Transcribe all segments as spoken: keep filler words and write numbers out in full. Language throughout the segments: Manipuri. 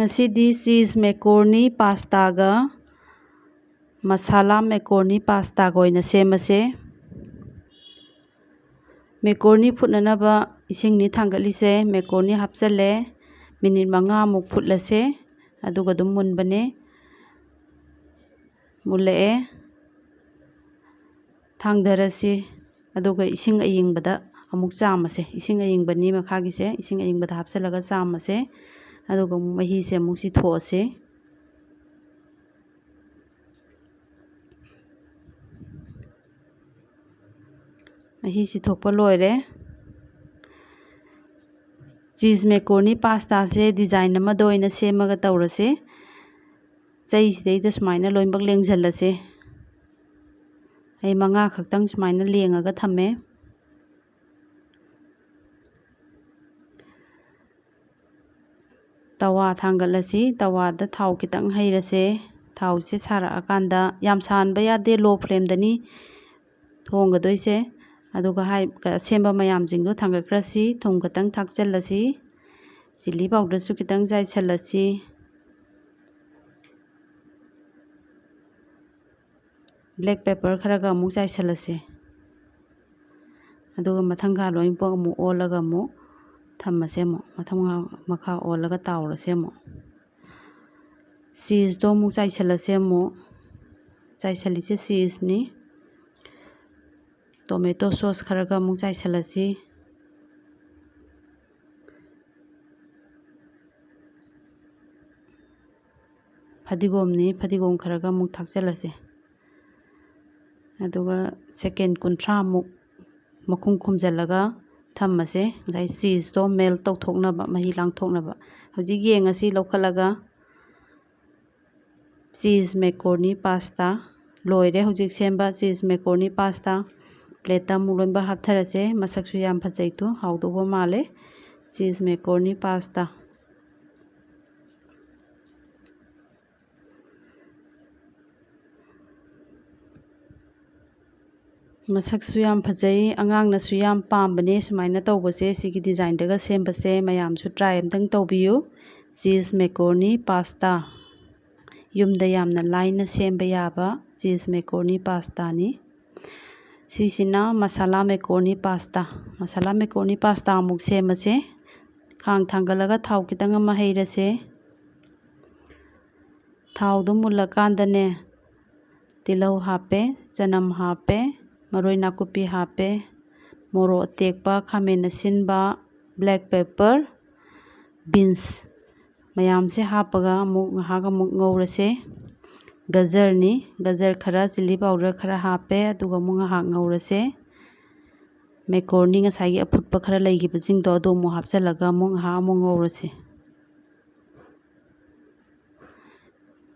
ꯉꯁꯤꯗꯤ ꯆꯤꯁ ꯃꯦꯀꯣꯔꯅꯤ ꯄꯥꯁꯇꯥꯒ ꯃꯁꯥꯂꯥ ꯃꯦꯀꯣꯔꯅꯤ ꯄꯥꯁꯇꯥꯒ ꯑꯣꯏꯅ ꯁꯦꯝꯃꯁꯦ꯫ ꯃꯦꯀꯣꯔꯅꯤ ꯐꯨꯠꯅꯅꯕ ꯏꯁꯤꯡꯅꯤ ꯊꯥꯡꯒꯠꯂꯤꯁꯦ꯫ ꯃꯦꯀꯣꯔꯅꯤ ꯍꯥꯞꯆꯜꯂꯦ꯫ ꯃꯤꯅꯤꯠ ꯃꯉꯥꯃꯨꯛ ꯐꯨꯠꯂꯁꯦ꯫ ꯑꯗꯨꯒ ꯑꯗꯨꯝ ꯃꯨꯟꯕꯅꯦ꯫ ꯃꯨꯜꯂꯛꯑꯦ꯫ ꯊꯥꯡꯗꯔꯁꯤ꯫ ꯑꯗꯨꯒ ꯏꯁꯤꯡ ꯑꯌꯤꯡꯕꯗ ꯑꯃꯨꯛ ꯆꯥꯝꯃꯁꯦ꯫ ꯏꯁꯤꯡ ꯑꯌꯤꯡꯕꯅꯤ ꯃꯈꯥꯒꯤꯁꯦ꯫ ꯏꯁꯤꯡ ꯑꯌꯤꯡꯕꯗ ꯍꯥꯞꯆꯜꯂꯒ ꯆꯥꯝꯃꯁꯦ꯫ ꯑꯗꯨꯒ ꯑꯃꯨꯛ ꯃꯍꯤꯁꯦ ꯑꯃꯨꯛ ꯆꯤꯊꯣꯛꯑꯁꯦ꯫ ꯃꯍꯤ ꯆꯤꯊꯣꯛꯄ ꯂꯣꯏꯔꯦ꯫ ꯆꯤꯁ ꯃꯦꯀꯣꯔꯅꯤ ꯄꯥꯁꯇꯥꯁꯦ ꯗꯤꯖꯥꯏꯟ ꯑꯃꯗ ꯑꯣꯏꯅ ꯁꯦꯝꯃꯒ ꯇꯧꯔꯁꯦ꯫ ꯆꯩꯁꯤꯗꯩꯗ ꯁꯨꯃꯥꯏꯅ ꯂꯣꯏꯅꯃꯛ ꯂꯦꯡꯁꯤꯜꯂꯁꯦ꯫ ꯑꯩ ꯃꯉꯥ ꯈꯛꯇꯪ ꯁꯨꯃꯥꯏꯅ ꯂꯦꯡꯉꯒ ꯊꯝꯃꯦ꯫ ꯇꯋꯥ ꯊꯥꯡꯒꯠꯂꯁꯤ꯫ ꯇꯋꯥꯗ ꯊꯥꯎ ꯈꯤꯇꯪ ꯍꯩꯔꯁꯦ꯫ ꯊꯥꯎꯁꯦ ꯁꯥꯔꯛꯑꯀꯥꯟꯗ, ꯌꯥꯝ ꯁꯥꯍꯟꯕ ꯌꯥꯗꯦ, ꯂꯣ ꯐ꯭ꯂꯦꯝꯗꯅꯤ ꯊꯣꯡꯒꯗꯣꯏꯁꯦ꯫ ꯑꯗꯨꯒ ꯍꯥꯏ-, ꯑꯁꯦꯝꯕ ꯃꯌꯥꯝꯁꯤꯡꯗꯣ ꯊꯥꯡꯒꯠꯈ꯭ꯔꯁꯤ꯫ ꯊꯨꯝ ꯈꯤꯇꯪ ꯊꯥꯛꯆꯜꯂꯁꯤ꯫ ꯆꯤꯂꯤ ꯄꯥꯎꯗꯔꯁꯨ ꯈꯤꯇꯪ ꯆꯥꯏꯁꯜꯂꯁꯤ꯫ ꯕ꯭ꯂꯦꯛ ꯄꯦꯄꯔ ꯈꯔꯒ ꯑꯃꯨꯛ ꯆꯥꯏꯁꯜꯂꯁꯦ꯫ ꯑꯗꯨꯒ ꯃꯊꯪ ꯈꯥ ꯂꯣꯏꯅꯃꯛ ꯑꯃꯨꯛ ꯑꯣꯜꯂꯒ ꯑꯃꯨꯛ ꯊꯝꯃꯁꯦ꯫ ꯑꯃꯨꯛ ꯃꯊꯪ ꯃꯈꯥ ꯑꯣꯜꯂꯒ ꯇꯥꯎꯔꯁꯦ꯫ ꯑꯃꯨꯛ ꯆꯤꯁꯇꯣ ꯑꯃꯨꯛ ꯆꯥꯏꯁꯜꯂꯁꯦ꯫ ꯑꯃꯨꯛ ꯆꯥꯏꯁꯜꯂꯤꯁꯦ ꯆꯤꯁꯅꯤ꯫ ꯇꯣꯃꯦꯇꯣ ꯁꯣꯁ ꯈꯔꯒ ꯑꯃꯨꯛ ꯆꯥꯏꯁꯜꯂꯁꯤ꯫ ꯐꯗꯤꯒꯣꯝꯅꯤ, ꯐꯗꯤꯒꯣꯝ ꯈꯔꯒ ꯑꯃꯨꯛ ꯊꯥꯛꯆꯜꯂꯁꯦ꯫ ꯑꯗꯨꯒ ꯁꯦꯀꯦꯟ ꯀꯨꯟꯊ꯭ꯔꯥꯃꯨꯛ ꯃꯈꯨꯝ ꯈꯨꯝꯖꯤꯜꯂꯒ ꯊꯝꯃꯁꯦ꯫ ꯉꯁꯥꯏ ꯆꯤꯁꯇꯣ ꯃꯦꯜꯠ ꯇꯧꯊꯣꯛꯅꯕ, ꯃꯍꯤ ꯂꯥꯡꯊꯣꯛꯅꯕ꯫ ꯍꯧꯖꯤꯛ ꯌꯦꯡꯉꯁꯤ ꯂꯧꯈꯠꯂꯒ꯫ ꯆꯤꯁ ꯃꯦꯀꯣꯔꯅꯤ ꯄꯥꯁꯇꯥ ꯂꯣꯏꯔꯦ꯫ ꯍꯧꯖꯤꯛ ꯁꯦꯝꯕ ꯆꯤꯁ ꯃꯦꯀꯣꯔꯅꯤ ꯄꯥꯁꯇꯥ ꯄ꯭ꯂꯦꯠꯇ ꯑꯃꯨꯛ ꯂꯣꯏꯅꯃꯛ ꯍꯥꯞꯊꯔꯁꯦ꯫ ꯃꯁꯛꯁꯨ ꯌꯥꯝ ꯐꯖꯩ ꯇꯨ, ꯍꯥꯎꯗꯧꯕ ꯃꯥꯜꯂꯦ꯫ ꯆꯤꯁ ꯃꯦꯀꯣꯔꯅꯤ ꯄꯥꯁꯇꯥ꯫ ꯃꯁꯛꯁꯨ ꯌꯥꯝ ꯐꯖꯩ, ꯑꯉꯥꯡꯅꯁꯨ ꯌꯥꯝ ꯄꯥꯝꯕꯅꯦ ꯁꯨꯃꯥꯏꯅ ꯇꯧꯕꯁꯦ꯫ ꯁꯤꯒꯤ ꯗꯤꯖꯥꯏꯟꯗꯒ ꯁꯦꯝꯕꯁꯦ ꯃꯌꯥꯝꯁꯨ ꯇ꯭ꯔꯥꯏ ꯑꯝꯇꯪ ꯇꯧꯕꯤꯌꯨ꯫ Cheese macaroni pasta, ꯌꯨꯝꯗ ꯌꯥꯝꯅ ꯂꯥꯏꯅ ꯁꯦꯝꯕ ꯌꯥꯕ cheese macaroni pastaꯅꯤ꯫ ꯁꯤꯁꯤꯅ masala macaroni pasta꯫ Masala macaroni pasta ꯑꯃꯨꯛ ꯁꯦꯝꯃꯁꯦ꯫ ꯈꯥꯡ ꯊꯥꯡꯒꯠꯂꯒ ꯊꯥꯎ ꯈꯤꯇꯪ ꯑꯃ ꯍꯩꯔꯁꯦ꯫ ꯊꯥꯎꯗꯨ ꯃꯨꯜꯂꯀꯥꯟꯗꯅꯦ, ꯇꯤꯜꯍꯧ ꯍꯥꯞꯄꯦ, ꯆꯅꯝ ꯍꯥꯞꯄꯦ, ꯃꯔꯣꯏ ꯅꯥꯀꯨꯞꯄꯤ ꯍꯥꯞꯄꯦ, ꯃꯣꯔꯣꯛ ꯑꯇꯦꯛꯄ, ꯈꯥꯃꯦꯟ ꯑꯁꯤꯟꯕ, black pepper, beans ꯃꯌꯥꯝꯁꯦ ꯍꯥꯞꯄꯒ ꯑꯃꯨꯛ ꯉꯥꯏꯍꯥꯛ ꯑꯃꯨꯛ ꯉꯧꯔꯁꯦ꯫ ꯒꯖꯔꯅꯤ, ꯒꯖꯔ ꯈꯔ, chilli powder ꯈꯔ ꯍꯥꯞꯄꯦ, ꯑꯗꯨꯒ ꯑꯃꯨꯛ ꯉꯥꯏꯍꯥꯛ ꯉꯧꯔꯁꯦ꯫ Macaroni ꯉꯁꯥꯏꯒꯤ ꯑꯐꯨꯠꯄ ꯈꯔ ꯂꯩꯈꯤꯕꯁꯤꯡꯗꯣ ꯑꯗꯨ ꯑꯃꯨꯛ ꯍꯥꯞꯆꯤꯜꯂꯒ ꯑꯃꯨꯛ ꯉꯥꯏꯍꯥꯛ ꯑꯃꯨꯛ ꯉꯧꯔꯁꯦ꯫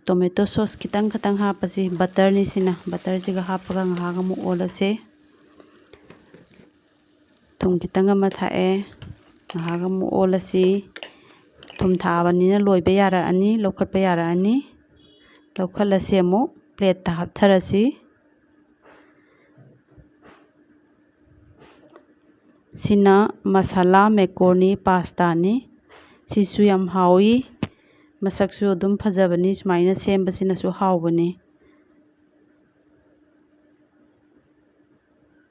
Tomato sauce ꯈꯤꯇꯪ ꯈꯤꯇꯪ ꯍꯥꯞꯄꯁꯤ꯫ Butterꯅꯤ ꯁꯤꯅ, butterꯁꯤꯒ ꯍꯥꯞꯄꯒ ꯉꯥꯏꯍꯥꯛ ꯑꯃꯨꯛ ꯑꯣꯜꯂꯁꯦ꯫ ꯊꯨꯝ ꯈꯤꯇꯪ ꯑꯃ ꯊꯥꯛꯑꯦ, ꯉꯥꯏꯍꯥꯛ ꯑꯃꯨꯛ ꯑꯣꯜꯂꯁꯤ꯫ ꯊꯨꯝ ꯊꯥꯛꯑꯕꯅꯤꯅ ꯂꯣꯏꯕ ꯌꯥꯔꯛꯑꯅꯤ, ꯂꯧꯈꯠꯄ ꯌꯥꯔꯛꯑꯅꯤ꯫ ꯂꯧꯈꯠꯂꯁꯤ, ꯑꯃꯨꯛ plateꯇ ꯍꯥꯞꯊꯔꯁꯤ꯫ ꯁꯤꯅ masala macaroni pastaꯅꯤ꯫ ꯁꯤꯁꯨ ꯌꯥꯝ ꯍꯥꯎꯏ, ꯃꯁꯛꯁꯨ ꯑꯗꯨꯝ ꯐꯖꯕꯅꯤ, ꯁꯨꯃꯥꯏꯅ ꯁꯦꯝꯕꯁꯤꯅꯁꯨ ꯍꯥꯎꯕꯅꯤ꯫